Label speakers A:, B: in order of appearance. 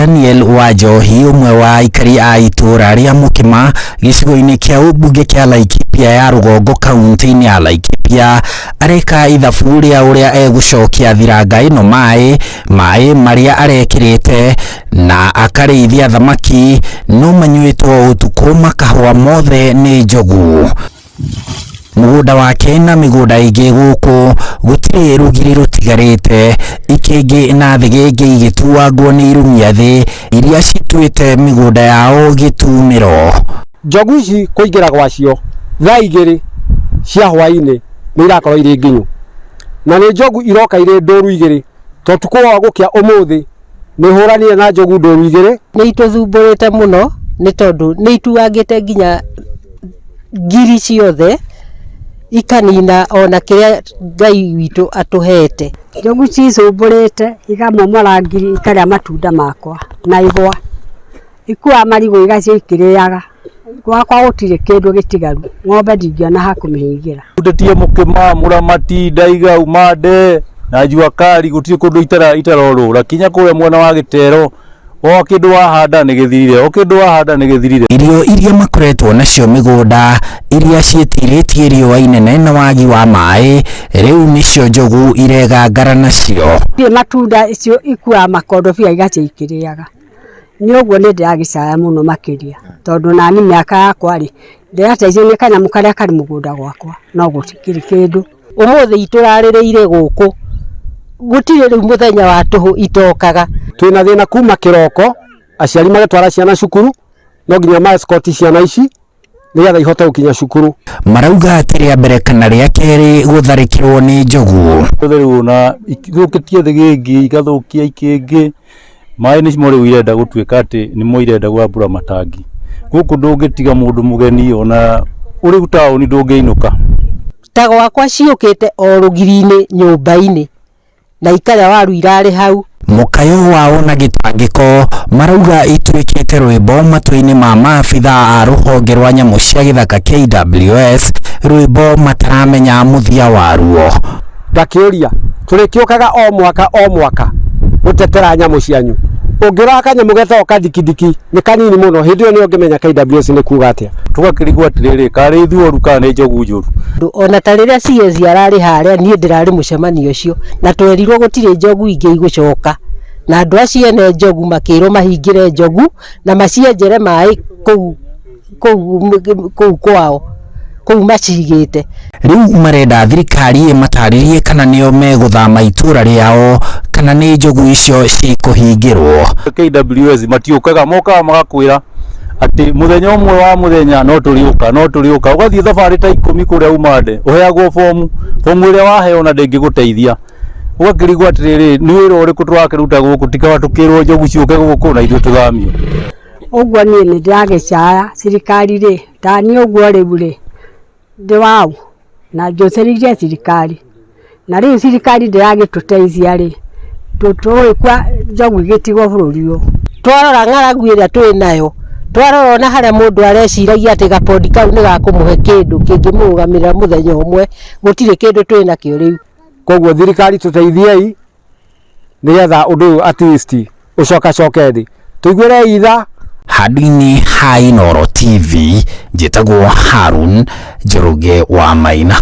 A: Daniel Wanjohi, ũmwe wa aikari a itũũra rĩa Mũkĩma gĩcigo-inĩ kĩa ũmbunge kĩa Laikipia ya rũgongo kaunti-inĩ ya Laikipia, areka ithabu rĩa ũrĩa egũcokia thiranga ĩno maĩ, maĩ marĩa arekĩrĩte na akarĩithia thamaki no manyuĩtwo ũtukũ makahũa mothe nĩ njogu. Mũgũnda wake na mĩgũnda ĩngĩ gũkũ gũtirĩ rũgiri rũtigarĩte, ikĩngĩ na thĩgĩngĩ igĩtuangwo nĩ irumia thĩ iria cituĩte mĩgũnda yao gĩtumĩro.
B: Njogu ici kũingĩra gwacio thaa 2 cia hwaĩ-inĩ nĩ irakorwo irĩ nginyu, na nĩ njogu iroka irĩ ndũru 2, tondũ ũtukũ wa gũkĩa ũmũthĩ nĩ hũranire na njogu ndũru 2.
C: Nĩ itũthumbũrĩte mũno nĩ tondũ nĩ ituangĩte nginya ngiri ciothe ikanina ona kĩrĩa Ngai witũ atũhete.
D: Njogu cicũmbũrĩte ikamomora ngiri ikarĩa matunda makwa na igwa, ikuaga marigũ igaciĩ ikĩrĩaga. Gwakwa gũtirĩ kĩndũ gĩtigaru, ng'ombe ndingĩona ha kũmĩhingĩra.
E: Ndetie Mũkĩma, Mũramati, Ndaiga, Umande na Jua Kali, gũtirĩ kũndũ itarorũra kinya kũrĩa mwena wa Gĩtero, o kĩndũ wahanda nĩ gĩthirire, o kĩndũ wahanda nĩ gĩthirire.
A: Irio iria makoretwo nacio mĩgũnda iria ciĩtirĩtie riũa inene na wagi wa maĩ, rĩu nĩcio njogu iregangara nacio.
D: Ndirĩ matunda icio ikuaga makondobia igaciĩ ikĩrĩaga. Nĩ ũguo nĩ ndĩragĩcaya mũno makĩria, tondũ nani mĩaka yakwa rĩ, ndĩrateithio nĩ kanyamũ karĩa karĩ mũgũnda gwakwa, no gũtikĩrĩ kĩndũ.
C: Ũmũthĩ itũrarĩrĩire gũkũ, gũtirĩ rĩu mũthenya wa tũhũ itokaga.
B: Twĩna thĩna kuma kĩroko, aciari magĩtwara ciana cukuru, no nginya ma escort ciana ici nĩgetha ihote gũkinya cukuru.
A: Marauga atĩ rĩa mbere kana rĩa kerĩ gũtharĩkĩrwo nĩ njogu.
E: Rĩu na ithũkĩtie thĩgĩngĩ, igathũkia ikĩngĩ, maĩ nĩmo rĩu irenda gũtuĩka atĩ nĩmo irenda gwambũra matangi. Gũkũ ndũngĩtiga mũndũ mũgeni ona ũrĩ taũni ndũngĩinũka.
C: Ta gwakwa ciũkĩte o rũgiri-inĩ nyũmba-inĩ na ikarĩa waru irarĩ hau.
A: Mũkayo wao na gĩtangĩko marauga ituĩkĩte rwĩmbo matũ-inĩ ma maabitha a rũhonge rwa nyamũ cia gĩthaka KWS, rwĩmbo mataramenya mũthia waruo.
B: Ngakĩũria, tũrĩkĩũkaga o mwaka o mwaka gũtetera nyamũ cianyu. Ũngĩrora kanyamũ getagwo kadikidiki nĩ kanini mũno, hĩndĩ ĩyo nĩyo ũngĩmenya KWS nĩ kuga atĩa.
E: Tũgakĩrigwo atĩrĩrĩ, karĩ ithuĩ oru kana nĩ njogu njũru.
C: Ona ta rĩrĩa CS ararĩ harĩa, niĩ ndĩrarĩ mũcemanio ũcio na twerirwo gũtirĩ njogu ingĩ igũcoka, na andũ acio ene njogu makĩrwo mahingĩre njogu na macienjere maĩ kũu kwao, kũu macigĩte.
A: Rĩu marenda thirikari ĩmatarĩrie kana nĩo megũthama itũũra rĩao kana nĩ njogu icio cikũhingĩrwo.
E: KWS matiũkaga, mokaga magakwĩra atĩ mũthenya ũmwe wa mũthenya no tũrĩũka, no tũrĩũka. Ũgathiĩ thabarĩ ta 10 kũrĩa Umande, ũheagwo bomu, bomu ĩrĩa waheo na ndĩngĩgũteithia. Ũgakĩrigwo atĩrĩrĩ, nĩ wĩra ũrĩkũ tũrakĩruta gũkũ, tiga tũkĩrwo njogu ciũke gũkũ na ithuĩ tũthamio.
D: Ũguo niĩ nĩ ndĩragĩcaya thirikari rĩ, ta niĩ ũguo rĩu rĩ, ndĩ waũ na njũthĩrĩirie thirikari, na rĩu thirikari ndĩragĩtũteithia rĩ, tũgũgĩkua njogu igĩtigwo bũrũri ũyũ.
C: Twarora ng'aragu ĩrĩa twĩ nayo, twarora ona harĩa mũndũ areciragia atĩ gabondi kau nĩ gakũmũhe kĩndũ kĩngĩmũrũgamĩrĩra mũthenya ũmwe, gũtirĩ kĩndũ twĩ nakĩo rĩu.
B: Koguo thirikari tũteithiei nĩgetha ũndũ ũyũ at least ũcokacoke thĩ, tũiguĩrei tha.
A: Handũ-inĩ ha Inooro TV, njĩtagwo Harun Njoroge wa Maina.